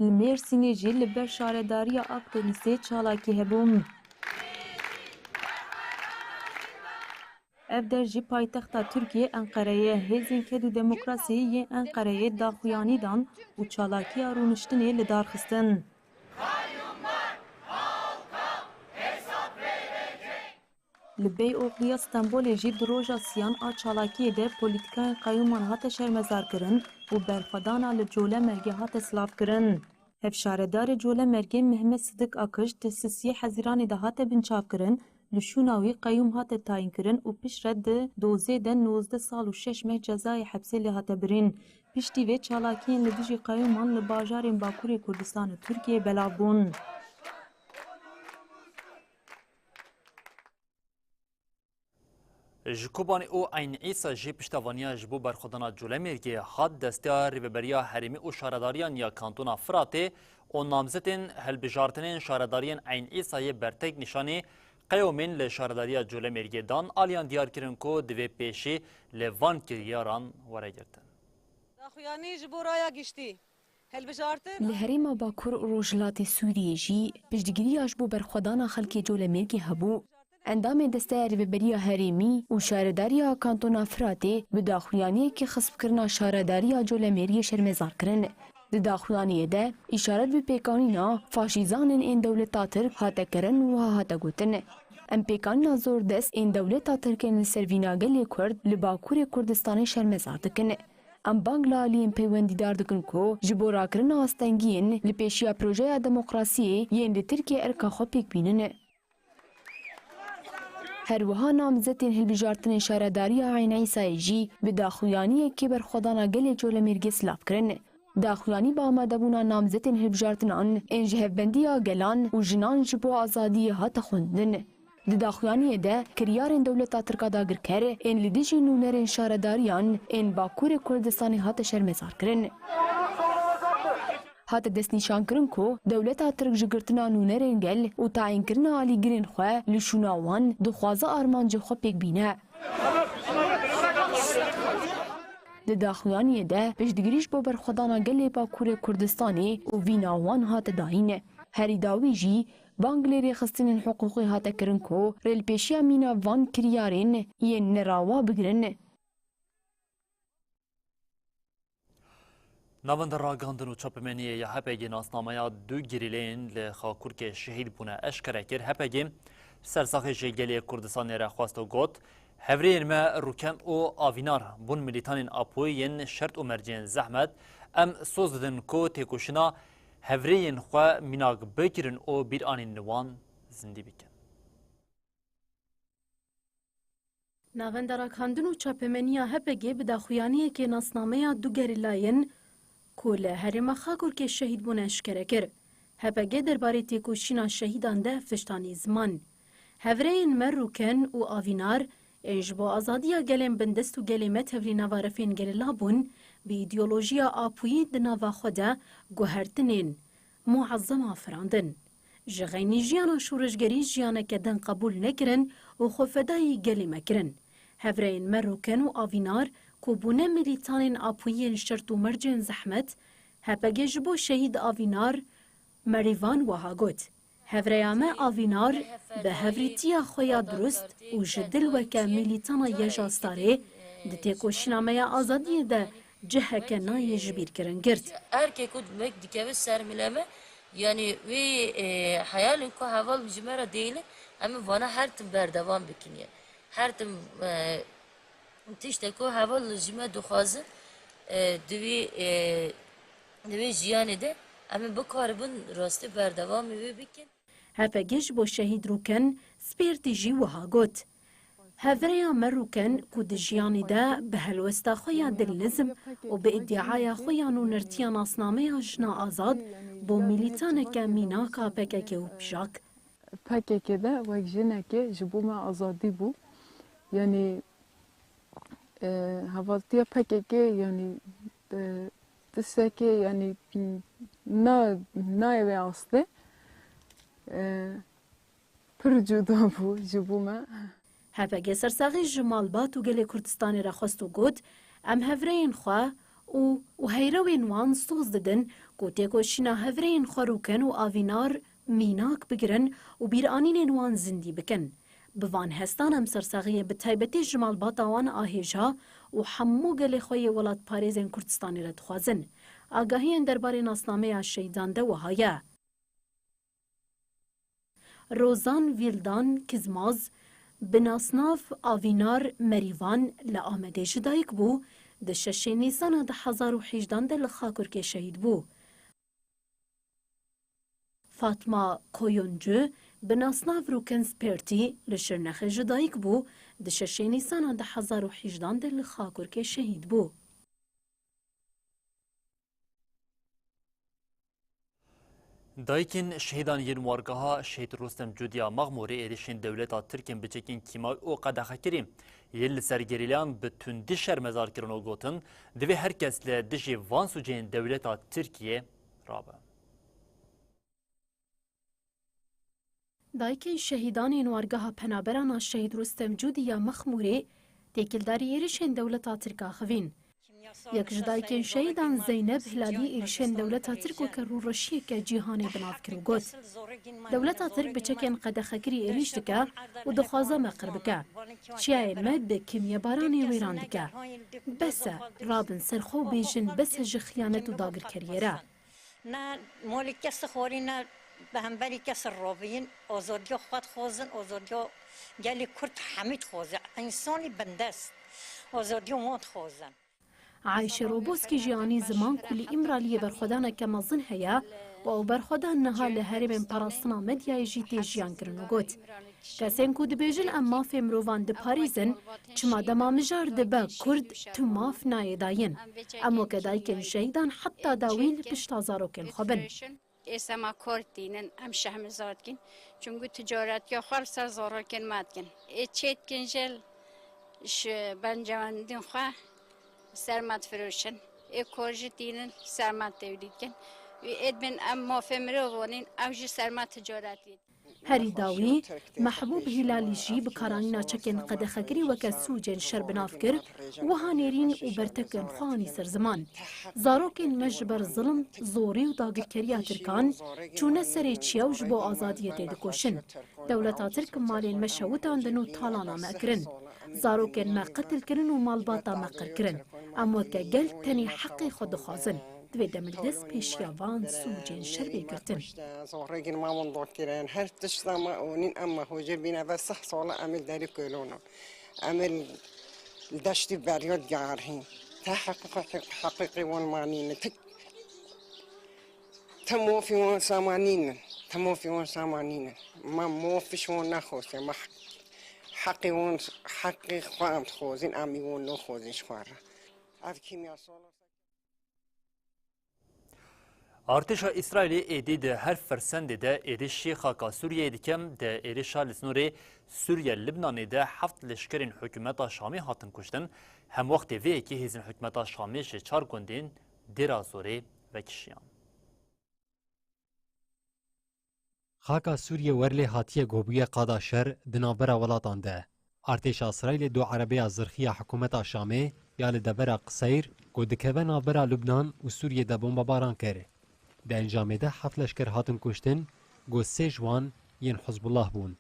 Li Mêrsînê jî li ber şaredariya Akdenîzê çalakî hebû. Ev der jî paytexta Tirkiyê Enqere ye. Hêzên Ked û Demokrasî yên Enqereyê daxuyanî dan û çalakiya rûniştinê li dar xistin. Li Beyoğluya Stenbolê jî di roja siyan a çalakiyê de polîtîkayên qeyûman hate şermezarkirin û berxwedana li Colemêrgê hate silavkirin. Hevşaredarê Colemêrgê Mehmet Sidik Akış di sisiyê Hezîranê de hate binçavkirin, li şûna wî qeyûm hate tayînkirin û piştre di dozê de nozdeh sal û şeş meh cezayê hepsê lê hate birîn. Piştî vê çalakiyên li dijî qeyûman li bajarên Bakurê Kurdistan û Tirkiyeyê belav bûn. Ji Kobanê û Eyn Îsa jî piştevaniya ji bo berxwedana Colemêrgê hat desteya Rêveberiya Herêmî û şaredariyan ya Kantona Firatê û namzetên hilbijartinên şaredariyên Eyn Îsayê bertek nîşanî qeyûmên li şaredariya Colemêrgê dan, aliyan diyar kirin ku divê pêşî li van kiryaran were girtin. Daxuyanî ji bo raya giştî. Hilbijartin. Li herêma Bakur û Rojhilatê Sûriyê jî piştgiriya ji bo berxwedana xelkê Colemêrgê hebû. Endamên Desteya Rêveberiya Herêmî û Şaredariya Kantona Firatê bi daxuyaniyekî xisbkirina şaredariya Colemêrgê şermezar kirin. Di daxuyaniyê de îşaret bi pêkanîna faşîzanên ên dewleta Tirk hate kirin û wiha hate gotin, em pêkanîna zordest ên dewleta Tirk ên li ser vîna gelê Kurd li Bakurê Kurdistanê şermezar dikin. Em bang li aliyên peywendîdar dikin ku ji bo rakirina astengiyên li pêşiya projeya demokrasiyê yên li Tirkiyê erka xwe pêk bînin. Her wiha namzetên hilbijartinên şaredariya Eyn Îsayê jî bi daxuyaniyekê berxwedana gelê Colemêrgê silav kirin. Daxuyanî bi amadebûna namzetên hilbijartinan ên ji hevbendiya gelan û jinan ji bo azadiyê hate xwendin. Di daxuyaniyê de kiryarên dewleta Tirk a dagirker ên li dijî nûnerên şaredariyan ên Bakurê Kurdistanê hate şermezarkirin. Hate destnîşankirin ku dewleta Tirk ji girtina nûnerên gel û tayînkirina alîgirên xwe li şûna wan dixwaze armancê xwe pêk bîne. Di daxuyaniyê de piştgirî ji bo berxwedana gelê Bakurê Kurdistanê û vîna wan hate dayîn. Herî dawî jî bang li rêxistinên hiqûqî hate kirin ku rêlpêşiya mîna van kiryarên yên nerawa bigirin. Navenda Ragandin û Çapemeniyê ya H P G nasnameya du gerîleyên li Xakurkê şehîd bûne eşkere kir. H P G sersaxî ji gelê Kurdistanê re xwest û got, hevrêyên me Rûken û Avînar bûn milîtanên Apoyî yên şert û mercên zehmet. Em soz didin ku têkoşîna hevrêyên xwe mînak bigirin û bîranîn wan zindî bikin. Navenda Ragihandin û Çapemeniya H P G bi daxuyaniyekê nasnameya du gerîlayên ku li herêma Xakurkê şehîd bûne eşkere kir. H P G derbarê têkoşîna şehîdan de ev tişt anî ziman. Hevrêyên me Rûken û Avînar ên ji bo azadiya gelên bindest û gelê me tevlî nava refên gerîla bûn, bi îdeolojiya Apoyî di nava xwe de guhertinên muezzem afirandin. Ji xeynî jiyana şoreşgerî jiyaneke din qebûl nekirin û xwefedayî gelê me kirin. Hevrêyên me Rûken û Avînar ku bûne milîtanên Apoyî yên şert û mercên zehmet, H P G ji bo şehîd Avînar Merîvan wiha got, Hevrêya me Avînar bi hevrîtiya xwe ya durust û ji dil weke milîtana YJA Starê di têkoşîna me ya azadiyê de ciheke nayê ji bîr kirin girt. Her kê ku mek dikeve ser mile me, yanî wê, e, heyalên ku heval ji me re dêlin, em ê vana her tim berdewam bikin ye. Her tim, e, tiştek ku heval ji me dixwazin, e, di wî, e, di wî jiyanê de em ê bikaribin rastî berdewamê wê bikin. H P G ji bo şehîd Rûken Spêrtî jî wiha got, Hevrêya me Rûken ku di jiyanê de bi helwesta xwe ya dilnizm û bi îdiaya xwe ya nûnertiya nasnameya Jina Azad bû milîtaneke mînak a P K K û pijak. P K K de wek jinekê ji bo me azadî bû. Yanî, e, hevaltiya P K K, yanî, e, tiştekê, yanî, na, nayê vê astê, e, pir cuda bû ji bo me. H P G sersaxî ji malbat û gelê Kurdistanê re xwest û got, Em hevrêyên xwe û, û heyrewên wan soz didin ku têkoşîna hevrêyên xwe Rûken û Avînar mînak bigirin û bîranînên wan zindî bikin. Bi van hestan em sersaxiyê bi taybetî ji malbata wan a hêja û hemû gelê xwe yê welatparêzên Kurdistanê re dixwazin. Agahiyên derbarê nasnameya şehîdan de wiha ye. Rozan Vîldan Kizmaz, bi nasnav Avînar Merîvan li Amedê ji dayik bû, di şeşê Nîsana du hezar û hejdan de li Xakurkê şehîd bû. Fatma Koyuncu, bi nasnav Rûken Spêrtî, li Şirnexê ji dayik bû, di şeşê Nîsana du hezar û hejdan de li Xakurkê şehîd bû. Dayikên şehîdan yên wargeha Şehîd Rustem Cûdî ya Mexmûrê êrişên dewleta Tirk ên bi çekên kîmawî û qedexekirî yên li ser gerîlayan bi tundî şermezar kirin û gotin, divê her kes li dijî van sûcên dewleta Tirkiyê rabe. Dayikên şehîdan ên wargeha penaberan a Şehîd Rustem Cûdî ya Mexmûrê têkildarî êrişên dewleta Tirk axivîn. Yek ji dayikên şehîdan Zeyneb Hilalî êrişên dewleta Tirk weke rûreşiyeke cîhanê bi nav kir û got, Dewleta Tirk bi çekên qedexekirî êrîş dike û dixwaze me qir bike. Çiyayên me bi kîmyebaranê wêran dike. Bes e, rabin ser xwe û bêjin bes e ji xiyanet û dagirkeriyê re. Ne molê kes dixwarî, ne bi hemberî kes re raviyîn. Azadiya xwe dixwazin, azadiya gelê Kurd hemî dixwaze. Însanî bindest, azadiya wan dixwazin. Ayşe Roboskî jî anî ziman ku li Îmraliyê berxwedaneke mezin heye Û ew berxwedan niha li herêmên parastina medyayê jî tê jiyan kirin û got, kesên ku dibêjin em mafê mirovan diparêzin, çima dema mijar dibe Kurd tu maf nayê dayîn? Em weke dayikên şehîdan heta dawî li pişta zarokên xwe bin. Êsema kor tînin, em şehmizar dikin. Çunku ticaretiya xwe li ser zarokên me dikin. Ê çê dikin jê ji bencewendên xwe ser me difiroşin. Ê kor jî tînin ser me tevlî dikin. Û ê dibên em mafê mirov anîn, ew jî ser me ticaretî dikin. Herî dawî, Mehbûb Hîlalî jî bi karanîna çekên qedexekirî weke sûcên şer bi nav kir, wiha nêrîn û bertekên xwe anî ser ziman. Zarokên me ji ber zilim, zorî û dagirkeriya Tirkan çûne serê çiya û ji bo azadiyê têdikoşin. Dewleta Tirk malên me şewitandin û talana me kirin. Zarokên me qetil kirin û malbata me qir kirin. Em weke gel tenê heqê xwe dixwazin. Divê demildest pêşiya van sûcên şer bê girtin. Zorê girma min dokirin, her tişta me onîn em me hocê bîne ve seh sala em ê derî kolono. Em ê li deştî beriyo diyar hîn. Te heqîqî, heqîqî wan manîne. Te, te mofî wan samanîne. Te mofî wan samanîne. Me mofiş wan nexwestiye. Me heq-, heqî wan, heqî xwe em dixwazin, em ê wan nexwazin ji xwe re. Ev kîmyasal. Artêşa Îsraîlê êdî di her firsendê de êrişî xaka Sûriyeyê dike. Di êrişa li snorê Sûriye-Libnanê de heft leşkerên hikûmeta Şamê hatin kuştin. Hemwextê vê yekê hêzên hikûmeta Şamê ji çar gundên Dêra Zorê vekişiyan. Xaka Sûriyê wer lê hatiye ku bûye qada şer di navbera welatan de. Artêşa Îsraîlê du erebeya zirxî ya hikûmeta Şamê ya li devera Qiseyr ku dikeve navbera Lubnan û Sûriyê de bombebaran kir. Di encamê de heft leşker hatin kuştin ku sê ji wan yên Hizbullah bûn.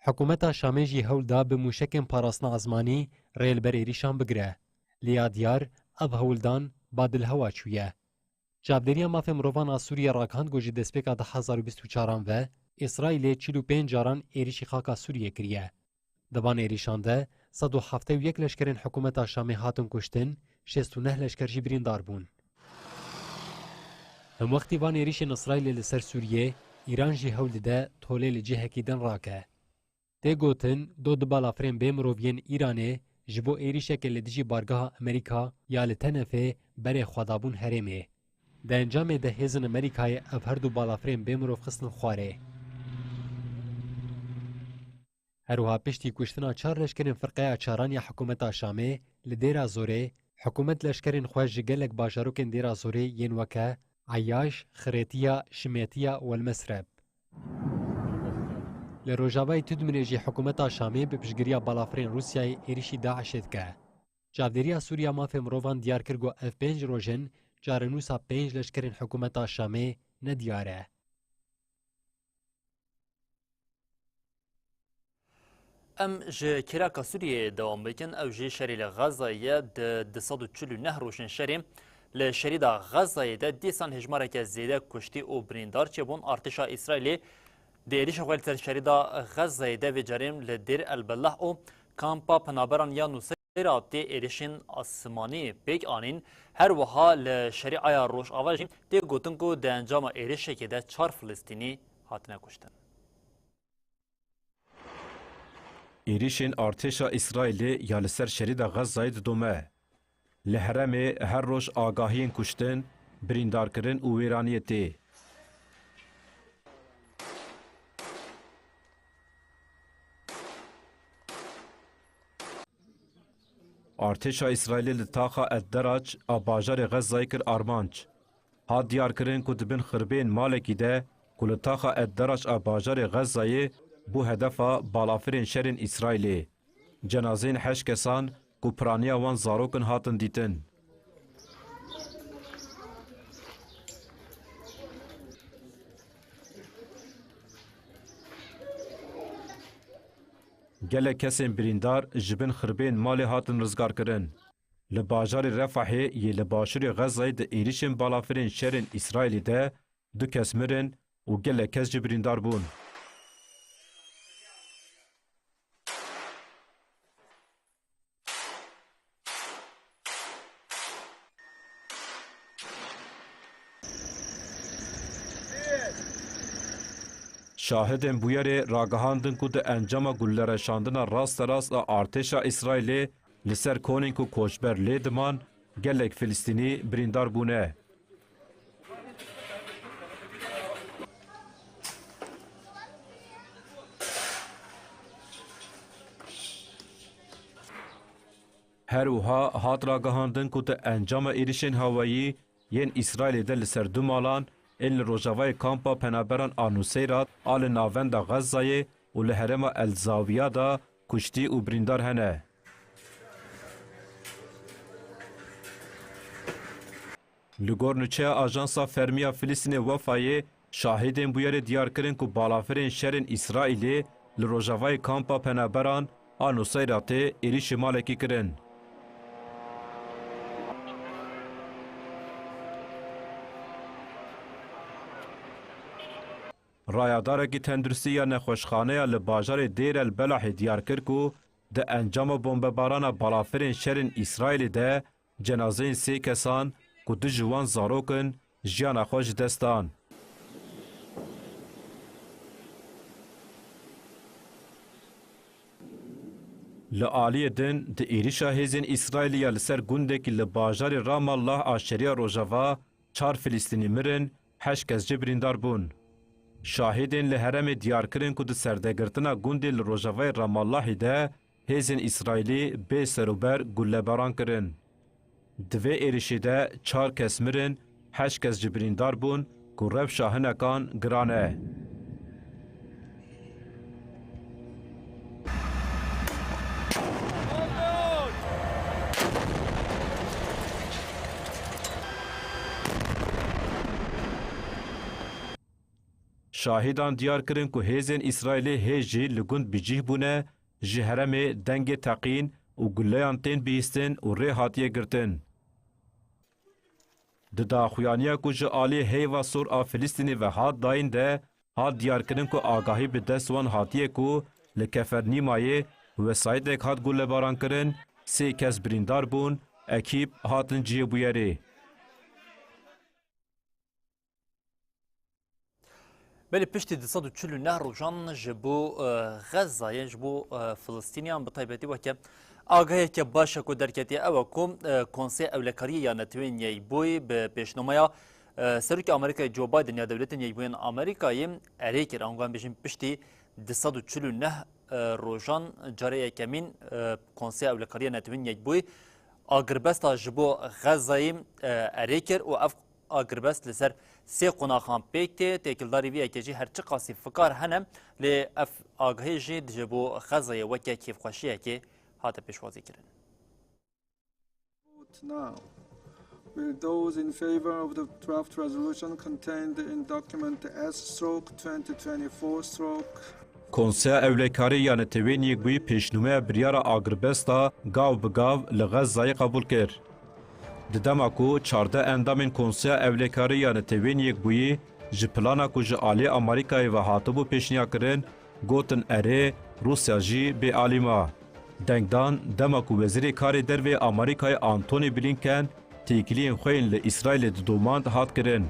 Hikûmeta Şamê jî hewl da bi mûşekên parastina ezmanî rê li ber êrîşan bigire. Lê ya diyar, ev hewldan badilhewa çûye. Çavdêriya Mafê Mirovan a Sûriyê ragihand ku ji destpêka du hezar û bîst û çaran ve Îsraîlê çil û pênc caran êrîşî xaka Sûriyê kiriye. Di van êrîşan de sed û heftê û yek leşkerên hikûmeta Şamê hatin kuştin, şêst û neh leşker jî birîndar bûn. Hemwextî van êrîşên Îsraîlê li ser Sûriyê, Îran jî hewl dide tolê li cihekî din rake. Tê gotin, do du balafirên bê mirov yên Îranê ji bo êrîşeke li dijî bargeha Amerîka ya li Tenefê berê xwe dabûn herêmê. Di encamê de hêzên Amerîkayê ev her du balafirên bê mirov xistin xwarê. Her wiha piştî kuştina çar leşkerên firqeya çaran ya hikûmeta Şamê li Dêra Zorê, hikûmet leşkerên xwe ji gelek bajarokên Dêra Zorê yên weke Eyyaş, Xirêtiya, Şimêtiya û El Mesreb. Li rojavayê Tudmirê jî hikûmeta Şamê bi piştgiriya balafirên Rûsyayê êrîşî DAIŞê dike. Çavdêriya Sûriya Mafê Mirovan diyar kir ku ev pênc roj in çarenûsa pênc leşkerên hikûmeta Şamê nediyar e. Em ji kêraka Sûriyeyê dewam bikin. Ew jî şerê li Xezayê ye. Di du sed û çil û neh rojên şerê li şerîda Xezayê de dîsan hêjmareke zêde kuştî û birîndar çêbûn. Artêşa Îsraîlê di êrişa xwe li ser şerîda Xezayê de vê carê li Dêr El Belah û kampa penaberan ya Nuseyra tê êrişên asmanî pêk anîn. Her wiha li şerî Aya Rojava jî tê gotin ku di encama êrişekê de çar Filistînî hatine kuştin. Êrîşên artêşa Îsraîlê ya li ser şerîda Xezayê didome. Li herêmê her roj agahiyên kuştin, birîndarkirin û wêraniyê tê. Artêşa Îsraîlê li taxa Ed Derac a bajarê Xezayê kir armanc. Hat diyarkirin ku di bin xirbên malekî de ku li taxa Ed Derac a bajarê Xezayê bû hedefa balafirên şerên Îsraîlê. Cenazeyên heşt kesan ku piraniya wan zarok in hatin dîtin. Gelek kesên birîndar ji bin xirbên malê hatin rizgarkirin. Li bajarê Refahê yê li başûrê Xezayê di êrişên balafirên şerên Îsraîlê de du kes mirin û gelek kes jî birîndar bûn. Şahidên bûyerê ragihandin ku di encama gullereşandina rasterast a artêşa Îsraîlê li ser konên ku koçber lê diman, gelek Filistînî birîndar bûne. Her wiha hat ragihandin ku di encama êrişên hawayî yên Îsraîlê de li ser du malan ên li rojavayê kampa penaberan a Nuseyrat a li navenda Xezzayê û li herêma El Zawiya de kuştî û birîndar hene. Li gor nûçeya Ajansa Fermî ya Filistînê Wefayê, şahidên bûyerê diyar kirin ku balafirên şerên Îsraîlê li rojavayê kampa penaberan a Nuseyratê êrîşî malekî kirin. Rayadarekî tenduristî ya nexweşxaneya li bajarê Dêr el Belahê diyar kir ku di encama bombebarana balafirên şerên Îsraîlê de cenazeyên sê kesan ku du ji wan zarok in, jiyana xwe ji dest dan. Li aliyê din, di êrişa hêzên Îsraîlî ya li ser gundekî li bajarê Ramallah a şeriya Rojava, çar Filistînî mirin, heşt kes jî birîndar bûn. Şahidên li herêmê diyar kirin ku di serdegirtina gundê li rojavayê Ramallahî de hêzên Îsraîlî bê serûber gullebaran kirin. Di vê êrişê de çar kes mirin, heşt kes jî birîndar bûn ku rewşa hinekan giran e. Şahîdan diyar kirin ku hêzên Îsraîlê hê jî li gund bicîh bûne, ji herêmê dengê teqîn û guleyan tên bihîstin û rê hatiye girtin. Di daxuyaniya ku ji alî Heyva Sor a Filistînê ve hat dayîn de, hat diyarkirin ku agahî bi dest wan hatiye ku li Kefernîmayê wesayîtek hat gulebarankirin, sê kes birîndar bûn, ekîb hatin cihê bûyerê. Belê piştî du sed û çil û neh rojan ji bo, e, Xezayê, ji bo, e, Filistîniyan bi taybetî weke agahiyeke baş e ku derketiye, ew e ku, e, Konseya Ewlekariyê ya Netewên Yekbûyî bi pêşnomeya, e, Serokê Amerîkayê Joe Biden ya Dewletên Yekbûyên Amerîkayê erê kir. Ango em bêjin piştî du sed û çil û neh, e, rojan carê yekemîn, e, Konseya Ewlekariya Netewên Yekbûyî agirbesta ji bo Xezayê, e, erê kir û ev agirbest li ser sê qonaxan pêk tê. Têkildarî vê yekê jî her çiqasî fikar hene, lê ev agahî jî ji bo Xezayê weke kêfxweşiyekê hate pêşwazî kirin. Vote now. Will those in favor of the draft resolution contained in document S stroke twenty twenty-four stroke Konseya Ewlekarî ya Netewên Yekbûyî pêşnûmeya biryara agirbesta gav bi gav li Xezayê qebûl kir. Di dema ku çardeh endamên Konseya Ewlekarî ya Netewên Yekbûyî ji plana ku ji alî Amerîkayê ve hatibû pêşniyarkirin, gotin erê, Rûsya jî bêalî ma. Dengdan, dema ku Wezîrê Karê Derve yê Amerîkayê Antony Blinken têkiliyên xwe yên li Îsraîlê didomand, hat kirin.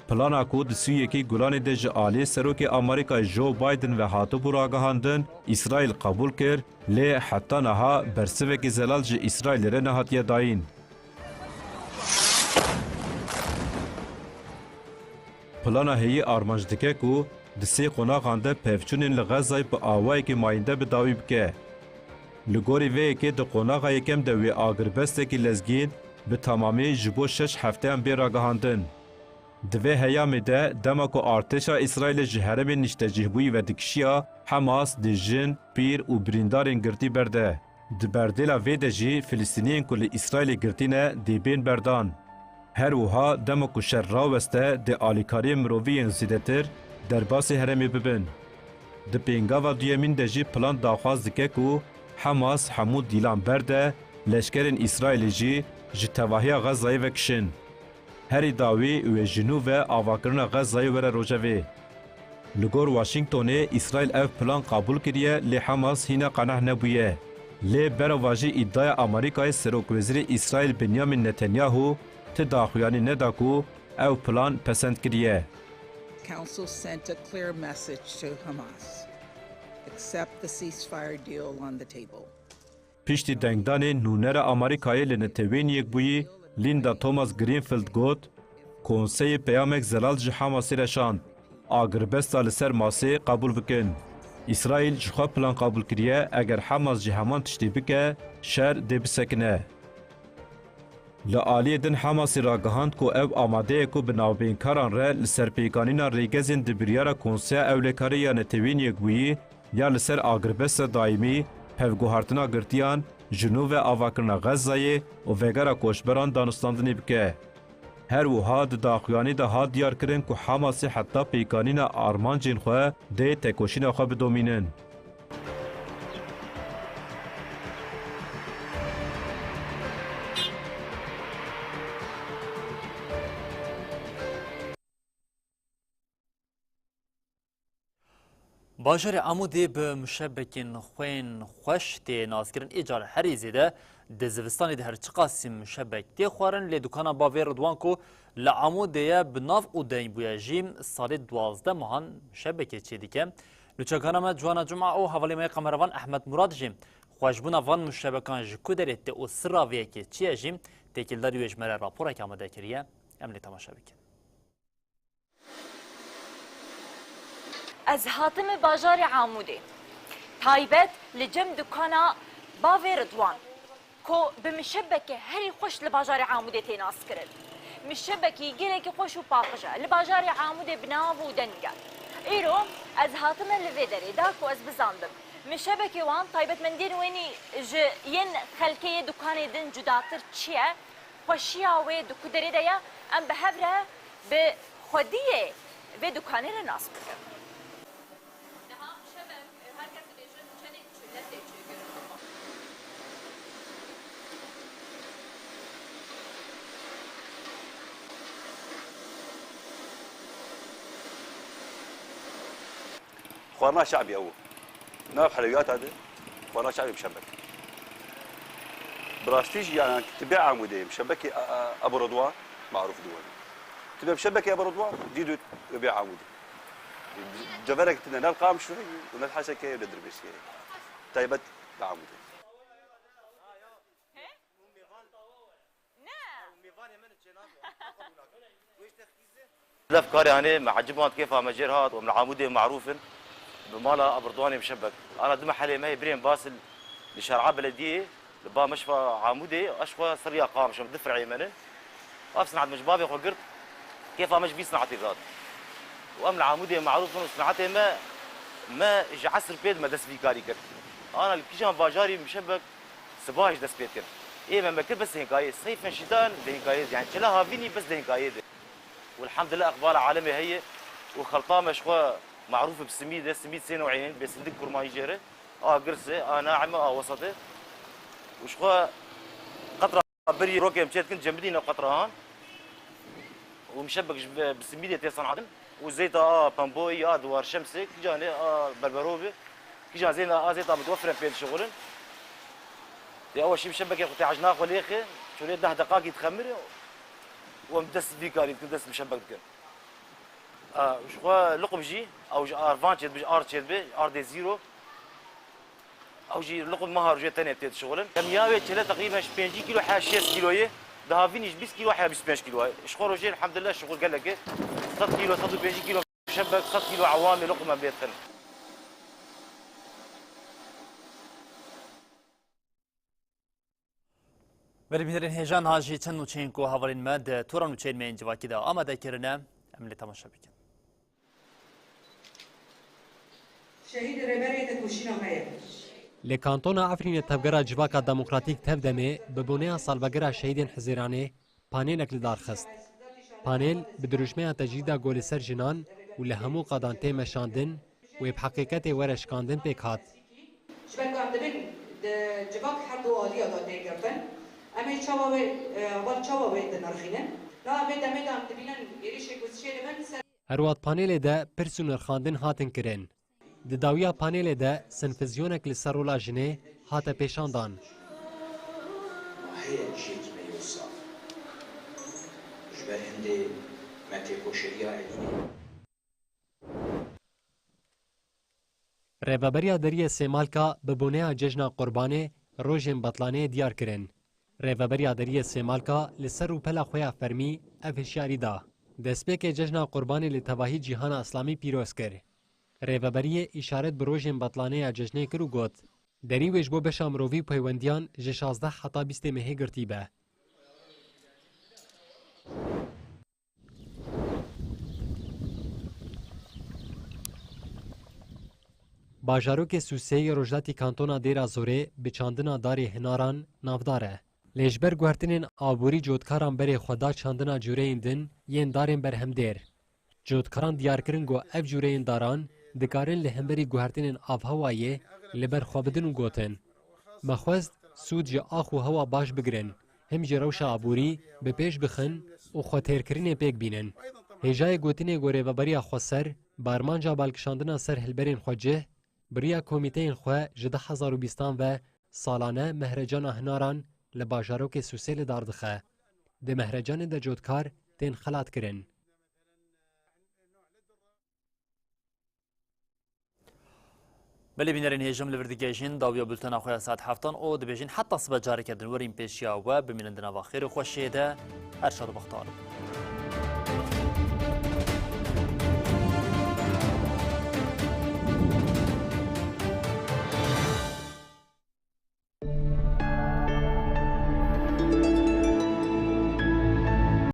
Plana ku di sî û yekê Gulanê de ji alî Serokê Amerîkayê Joe Biden ve hatibû ragihandin, Îsraîl qebûl kir, lê heta niha bersivekî zelal ji Îsraîlê re nehatiye dayîn. Plana heyî armanc dike ku di sê qonaxan de pevçûnên li Xezayê bi awayekî mayînde bi dawî bike. Li gorî vê yekê di qonaxa yekem de wê agirbestekî lezgîn bi temamî ji bo şeş hefteyan bê ragihandin. Di vê heyamê de dema ku artêşa Îsraîlê ji herêmên niştecihbûyî vedikişiya, Hamas dê jin, pîr û birîndarên girtî berde. Di berdêla vê de jî Filistîniyên ku li Îsraîlê girtî ne dê bên berdan. Her wiha dema ku şer raweste dê alîkariyên mirovî yên zêdetir derbasî herêmê bibin. Di pêngava duyemîn de jî plan daxwaz dike ku Hamas hemû dîlan berde, leşkerên Îsraîlê jî ji tevahiya Xezayê vekişin. Herî dawî wê ji nû ve avakirina Xezayê were rojevê. Li gor Washingtonê, Îsraîl ev plan qebûl kiriye, lê Hamas hîna qeneh nebûye. Lê berovajî îdaya Amerîkayê Serokwezîrê Îsraîl Benyamin Netanyahu ti daxuyanî neda ku ew plan pesend kiriye. Council sent a clear message to Hamas. Accept the ceasefire deal on the table. Piştî dengdanê nûnera Amerîkayê li Netewên Yekbûyî Linda Thomas Greenfield got, Konseyê peyamek zelal ji Hamasê re şand, agirbesta li ser masê qebûl bikin. Îsraîl ji xwe plan qebûl kiriye, eger Hamas jî heman tiştê bike, şer dê bisekine. Li aliyê din Hamasê ragihand ku ew amade ye ku bi navbeyinkaran re li ser pêkanîna rêgezên di biryara Konseya Ewlekarê ya Netewên Yekbûyî ya li ser agirbesta daîmî, pevguhartina girtiyan, ji nû ve avakirina Xezzayê û vegera koçberan danûstandinê bike. Her wiha di daxuyanî de hat diyarkirin ku Hamasê heta pêkanîna armancên xwe dê tekoşîna xwe bidomînin. Bajarê Amûdê bi muşebekên xwên xweş tê naskirin. Ê car herî zêde di zivistanê de her çiqasî muşebek tê xwarin, lê dukana Bavê Ridwan ku li Amûdê ye, bi nav û deng bûye jî salê duwazdeh mehan muşebekê çêdike. Nûçekana me Ciwana Cuma û hevalê me kamerevan Ehmed Murad jî xweşbûna van muşebekan ji ku derê tê û sirra vê yekê çi ye jî têkildarî wê ji me re raporek amade kiriye. Em lê temaşe bikin. Ez hatime bajarê Amûdê. Taybet li cem dukana Bavê Ridwan, ku bi mişebekê herî xweş li bajarê Amûdê tê naskirin. Mişebekî gelekî xweş û paqij e. Li bajarê Amûdê bi nav û deng e. Îro ez hatime li vê derê da ku ez bizanbim mişebekê wan, taybetmendiyên wênî ji yên xelkê yê dukanê din cudatir çi ye? Xweşiya wê di ku derê de ye, em bi hev re bi xwediyê vê dukanê re nas bikin. Niha şevek her kes dibêje tu çendê çi lefê çêkirin. Xwarina şe'bî ew. Nav helewiyata de xwarina şe'bî muşebek. Bi rastî jî yani tu bê Amûdê muşebekê, a, a, Ebu Ridwan marûf dû. Tu bê muşebekê Ebu Ridwan dî dû bê Amûdê. Ceverek tine ne li Qamişlo û ne li Hesekê û ne Dirbêsiyê. Taybet bi Amûdê. Lef karê hanê me ecib wan kêfa me jêr hat û em li Amûdê marûf in bi mala Ebu Ridwanê muşebek. Ana du mehelê me yê birên Basil li şer'a belediyê li ba meşfa Amûdê, ez xwe ser riya Qamişlo, du fir'ê me ne. Ev sinat me ji bavê xwe girt, kêfa me ji vî sinatê dihat. Û em li Amûdê marûf in û sinatê me, me ji esr pê di me dest vî karî kir. Ana li kîjan bajarî muşebek Siba ji dest pê dikin. Ê me me kir bes di hênkayê. Seyfen şîtan di hênkayê de. Yani çela havînî bes di hênkayê de. Û elhamdulillah iqbala alemê heye. Û xelta me ji xwe marûf e bi simîd e. Simîd sê new'ê hene. Bê sindik kurmancî jê re. A girs e, a naim e, a wesat e. Û ji xwe qetra berî rokê em çê dikin, cem bidîne qetra han. Û muşebek ji bi simîdê tê senatin. Û zeyta a pemboyî, a duwar şemsê, kîjanê a berbero bi, kîjan zeyna a zeyta mutwefir em pê dişixulin. Tê ew şî muşebekê xwe tê ecna xwe lêxe, çolê deh deqakî dixemire û em dest vî karî dikin, dest muşebek dikin. A, ji xwe luqum jî, ew ji arvan çêdibe, ji ard çêdibe, ardê zîro. Ew jî luqum meha rojê tenê tê dişixulin. Kemiya wê çele teqrîben ji pêncî kîlo heya şêst kîlo ye. Di havînî ji bîst kîlo heya bîst pênc kîlo ye. Ji xwe rojê elhamdulillah şixul gelek e. Sed kîlo, sed û pêncî kîlo muşebek, sed kîlo ewamê luqum em bê dixin. Berê bînerên hêja niha jî çend nûçeyên ku hevalên me di tora nûçeyên me yên civakî de amade kirine, em lê temaşe bikin. Şehîdê Rêberê tekoşîna me ye. Li Kantona Efrînê Tevgera Civaka Demokratîk Tevdemê bi boneya salvegera şehîdên Hizêranê panêlek li dar xist. Panêl bi dirûşmeya tecrîda ku li ser jinan û li hemû qadan tê meşandin û ê bi heqîqetê were şikandin pêk hat. Ji ber ku em dibin di civak her du aliya de tê girtin, em ê çawa wê, e, heval çawa wê dinirxînin? Niha vê demê de em dibînin êrişê ku dişê dibin ser. Her wiha di panelê de pirs û nirxandin hatin kirin. Di dawiya panelê de sinfizyonek li ser rola jinê hate pêşandan. Heye cihekî me yê wisa. Ji ber hindê me têkoşeriya Elînê. Rêveberiya Deriyê Sêmalka bi boneya Cejna Qurbanê rojên Betlaneyê diyar kirin. Rêveberiya Deriyê Sêmalka li ser rûpela xwe ya fermî ev hişyarî da. Destpêkê Cejna Qurbanê li tevahî cîhana Îslamî pîroz kir. Rêveberiyê îşaret bi rojên Betlanê ya cejnê kir û got, Derî wê ji bo beşa mirovî û peywendiyan ji şazdeh heta bîstê mehê girtî be. Bajarokê Sûsê yê rojhilatî kantona Dêra Zorê bi çandina darê hinaran navdar e. Lê ji ber guhertinên aborî cotkaran berê xwe da çandina cûreyên din yên darên berhemdêr. Cotkaran diyar kirin ku ev cûreyên daran dikarin li hemberî guhertinên avhewayê li ber xwe bidin û gotin, Me xwest sûd ji ax û hewa baş bigirin, him jî rewşa aborî bi pêş bixin û xwetêrkirinê pêk bînin. Hêjayê gotinê ku Rêveberiya Xweser bi armanca balkişandina ser hilberên xwe cih, bi riya komîteyên xwe ji du hezar û bîstan ve salane mehrecana hinaran li bajarokê Sûsê li dar dixe. Di mehrecanê de cotkar tên xelatkirin. Belê bînerên hêjim, li vir digihîjin dawiya bultena xwe ya saet heftan û dibêjin heta sibe careke din werîn pêşiya we, bimînin di nava xêr û xweşiyê de. Her şad û bextewar bin.